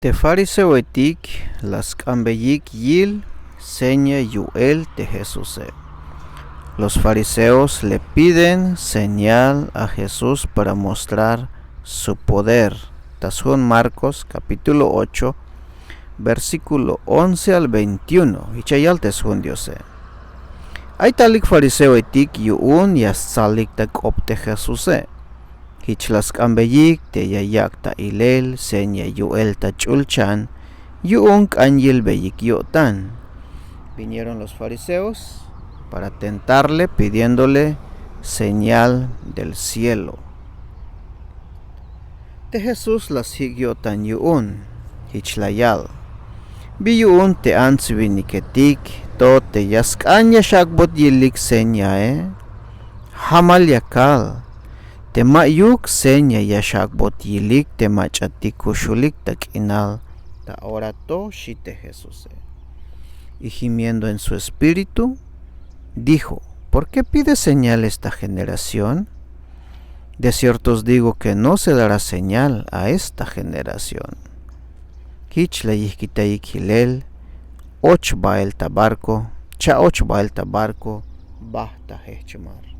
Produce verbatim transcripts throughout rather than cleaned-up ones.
Te fariseoetik la sk'ambeyik yil seña yu'el te jesuse. Los fariseos le piden señal a jesús para mostrar su poder. Ta sjun markos kapítulo ocho, versíkulo once al veintiuno. Jich ya yal te sjun diose. Ay talik fariseoetik yu'un ya stsalik ta k'op te jesuse. Jich la sk'ambeyik te ya yak' ta ilel seña yu'el ta ch'ulchan yu'un k'an yilbeyik yo'tan. Vinieron los fariseos para tentarle pidiéndole señal del cielo. Te jesús la sjik' yo'tan yu'un. Jich la yal: bi yu'un te ants-winiketik to te ya sk'an ya xak'bot yilik señae? Jamal ya kal te ma'yuk seña ya xak'bot yilik te mach'atik kuxulik ta k'inal ta ora to, xi' te jesuse. Y gimiendo en su espíritu dijo: ¿por qué pide señal esta generación? De cierto os digo que no se dará señal a esta generación. Jich la yijkitayik jilel och bael ta barko, cha'och bael ta barko, bajt' ta jejchmar.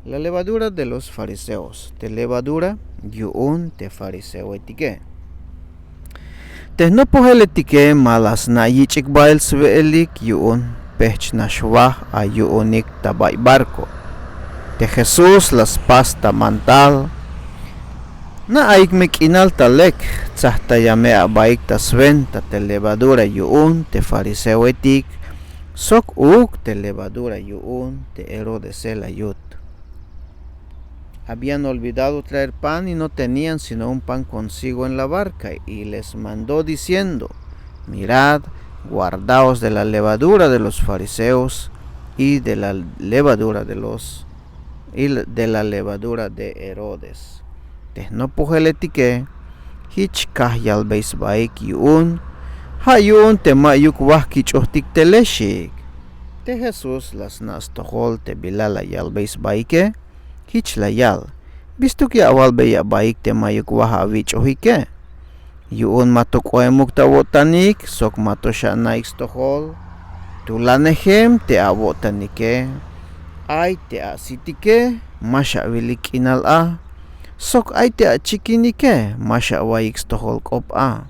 La levadura de los fariseos. Te levadura yu'un te fariseoetike. Te jnopojeletike ma la sna' yich'ik bael swe'elik yu'un pejch nax waj a yu'unik ta bay barko. Te jesús la spas ta mantal: na'ayik me k'inal ta lek jtsajtaya me abaik ta swenta te levadura yu'un te fariseoetik sok uuk te levadura yu'un te herodese la yut. Habían olvidado traer pan y no tenían sino un pan consigo en la barca, y les mandó diciendo: mirad, guardaos de la levadura de los fariseos y de la levadura de los y de la levadura de Herodes. Te jnopojeletike jich kaj yalbey sbaik yu'un: ja' yu'un te ma'yuk waj kich'ojtik tele, xiik. Te jesús la sna' stojol te bila la yalbey sbaike. Jich la yal: bistuk ya awalbey abaik te ma'yuk waj awich'ojike? Yu'un ma to k'o'emuk ta awo'tanik sok ma to xana'ik stojol. Tulanejem te awo'tanike. Ay te asitike ma xawilik k'inal a, sok ay te achikinike ma xawa'iyik stojol k'op a.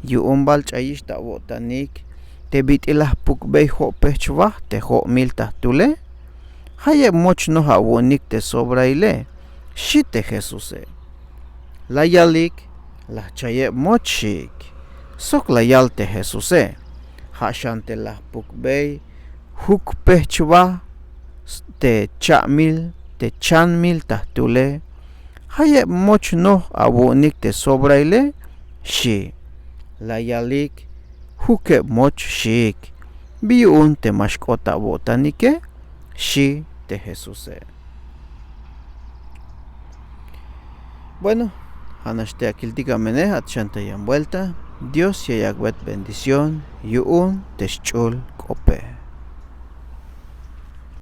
Yu'un bal ch'ayix ta awo'tanik te bit'il la jpukbey jo'pejch waj te jo'mil ta jtule? Jayeb moch noj awu'unik te sobraile, xi' te jesuse. La yalik: la jchayeb moch, xiik. Sok la yal te jesuse: ja' xan te la jpukbey jukpejch waj te cha'mil te chanmil ta jtule. Jayeb moch noj awu'unik te sobraile, xi'. La yalik: jukeb moch, xiik. Bi yu'un te ma xk'ot ta awo'tanike, xi' te jesuse. Bueno, ja' nax te akiltik amene, at xan ta yan buelta. Dios ya yak'bey bendición yu'un te xch'ul k'ope.